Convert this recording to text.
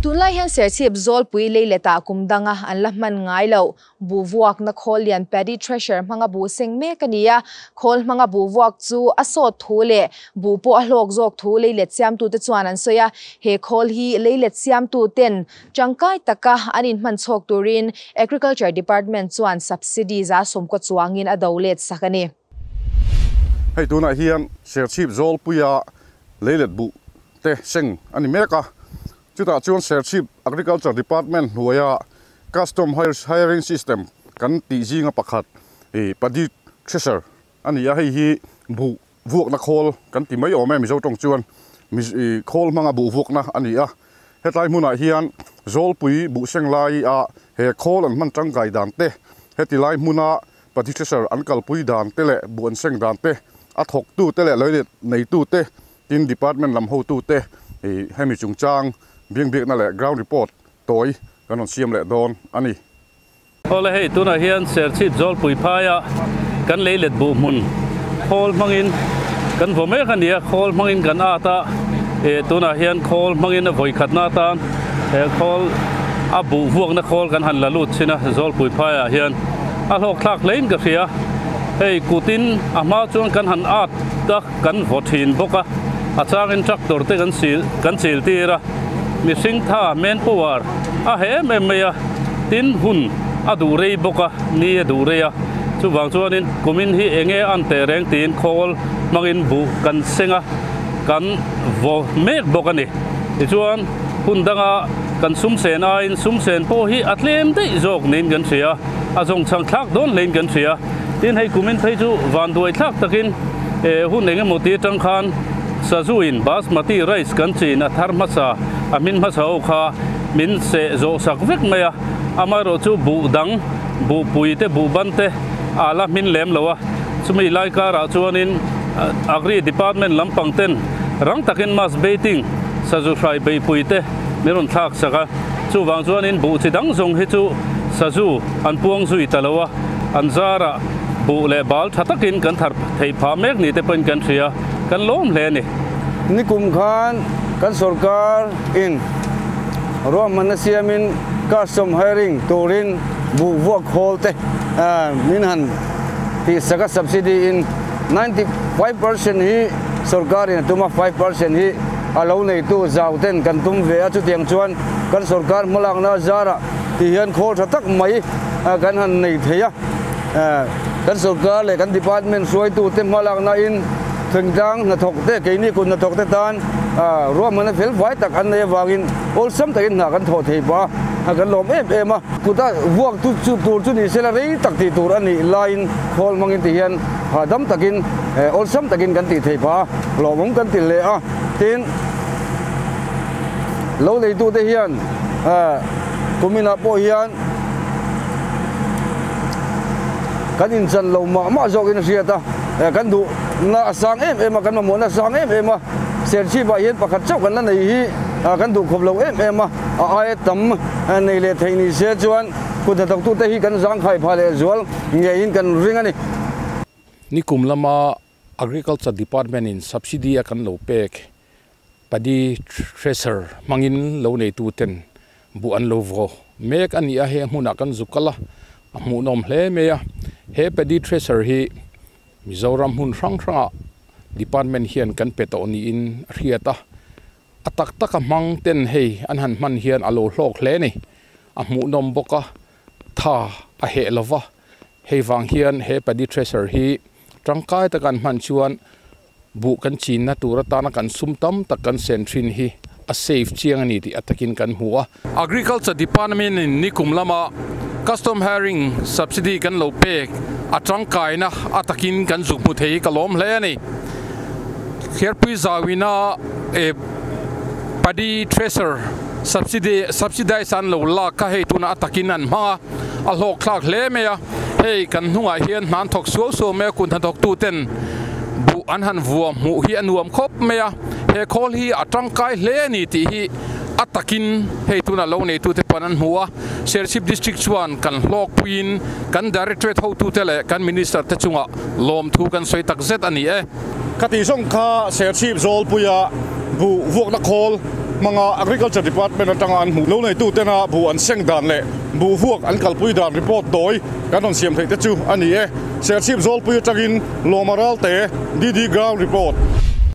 Tunlai hian Serchhip Zawlpui leiletah kum danga an la hman ngai loh buh vuakna khawl lian Paddy Thresher hmanga buh seng mek a ni a, khawl hmanga buh vuak chu a sawt thu leh buh pawh a hlawk zawk thu leilet siamtute chuan an sawi a, he khawl hi leilet siamtuten tangkai taka an inhman chhawk turin Agriculture Department chuan subsidy 20% chuangin a do let sak a ni. Hei tunah hian Serchhip Zawlpuia leilet buh te seng a ni mek a, chutah chuan Serchhip Agriculture Department hnuaia Custom Hiring System kan tih zinga pakhat Paddy Thresher a ni a, hei hi buh vuakna khawl kan ti mai awm e Mizo tawng chuan khawl hmanga buh vuakna a ni a, hetlai hmunah hian Zawlpui buh seng laia he khawl an hman tangkai dan te, heti lai hmuna Paddy Thresher an kalpui dan te leh buh an seng dan te, a thawktu te leh leilet neitu te, tin department lam hotu te hemi chungchang biangbiakna leh ground report tawi kan rawn siam leh dawn a ni. Awle hei tunah hian Serchhip Zawlpui phaia kan leilet buh hmun khawl hmangin kan vaw mek a ni a, khawl hmangin kan at a, tunah hian khawl hmangin a vawi khatna atan he khawl a buh vuakna khawl kan han la lut thin a, Zawlpui phaiah hian a hlawk thlak hlein ka hria. Hei kutin a hma chuan kan han at a, kan vaw thin bawk a, a changin tractor te kan sil kan chil tir a, mihring tha man power a heh em em mai a, tin hun a duh rei bawk a, ni a duh rei a, chuvang chuanin kumin hi eng nge an teh reng tiin khawl hmangin buh kan seng a, kan vaw mek bawk a ni. Tichuan hun danga kan sum sen aiin sum sen pawh hi a tlem daih zawk niin kan hria a, a zawngchhang thlak dawn hlein kan hria. Tin hei kumin phei chu vanduai thlak takin hun eng emaw ti atang khan sazu-in basmati rice kan chin a thar hmasa a hmin hmasa ho kha min seh zawh sak vek mai a, amaherawh chu buh dang buh pui te buh ban te a la hmin lem lo a, chumi lai karah chuanin Agri department lampang ten rang takin mass baiting sazu hrai beihpui te min rawn thlak sak a, chuvang chuanin buh chi dang zawng hi chu sazu an puang zui ta lo a, an zarah buh leh bal tha takin kan thar theih phah mek ni te pawhin kan hria, kan lawm hle a ni. Nikum khan kan sorkar in ruahmanna siamin custom hiring turin buh vuak khawl te min han tihsak a, subsidy in 95% hi sorkar in a tum a, 5% hi a lo neitu zau ten kan tum ve a, chutiang chuan kan sorkar hmalakna zarah Ti hian khawl tha tak mai kan han nei thei a, kan sorkar leh kan department hruaitute hmalakna in thingtlang hnathawk te, keini kut hnathawk te tan ruahmanna fel fai tak an nei avangin awlsam takin hna kan thawh thei pah a, kan lawm em em a. Kuta vuak tu chu tur chu ni sela rei tak tih tur a nih laiin khawl hmangin ti hian hahdam takin awlsam takin kan tih thei phah a, hlawhawm kan ti hle a, tin lo neitute hian Kuminah pawh hian kan inchan lo mah mah zawkin a hriat a, kan duhna a sang em em a, kan mamawhna a sang em em a, Serchhipah hian pakhat chauh kan la nei hi kan duhkhawp lo em em a, a aia tam nei leh theih ni se chuan kut hnathawktute hi kan zangkhai phah leh zual ngeiin kan ring a ni. Nikum lama Agriculture Department in subsidy a kan lo pek Paddy Thresher hmangin lo neitu ten buh an lo vaw mek a ni a, he hmunah kan zu kal a, a hmuhnawm hle mai a. He Paddy Thresher hi Mizoram hmun hrang hrangah department hian kan pe tawh niin a hriat a, a tak taka hmang ten hei an han hman hian a lo hlawk hle a ni. A hmuhnawm bawk a, tha a heh lo va, hei vang hian he Paddy Thresher hi tangkai taka an hman chuan Buh kan chinna tur atana kan sum tam tak kan sen thin hi a safe chiang a ni tih a takin kan hmu a. Agriculture Department in nikum lama Custom Hiring Subsidy kan lo pek a tangkaina a takin kan zuk hmu thei hi ka lawm hle a ni. Thliarpui zauina Paddy Thresher Subsidy subsidize an lo lak kha hei tunah a takin an hmang a, a hlawkthlak hle mai a. Hei kan hnungah hian hna an thawk suau suau mai a, kut hnathawktu ten buh an han vua hmuh hi a nuam khawp mai a, he khawl hi a tangkai hle a ni tih hi a takin hei tunah lo neitute pawn an hmu a, Serchhip District chuan kan hlawkpuiin kan Directorate hotute leh kan Minister te chungah lawmthu kan sawi tak zet a ni e. Khatih zawng kha Serchhip Zawlpuia buh vuakna khawl hmanga Agriculture Department atanga an hmuh loneitu tena buh an seng dan leh buh vuak an kalpui dan report tawi kan rawn siam theih te chu a ni e. Serchhip Zawlpui atangin Lawma Ralte, DD Ground Report.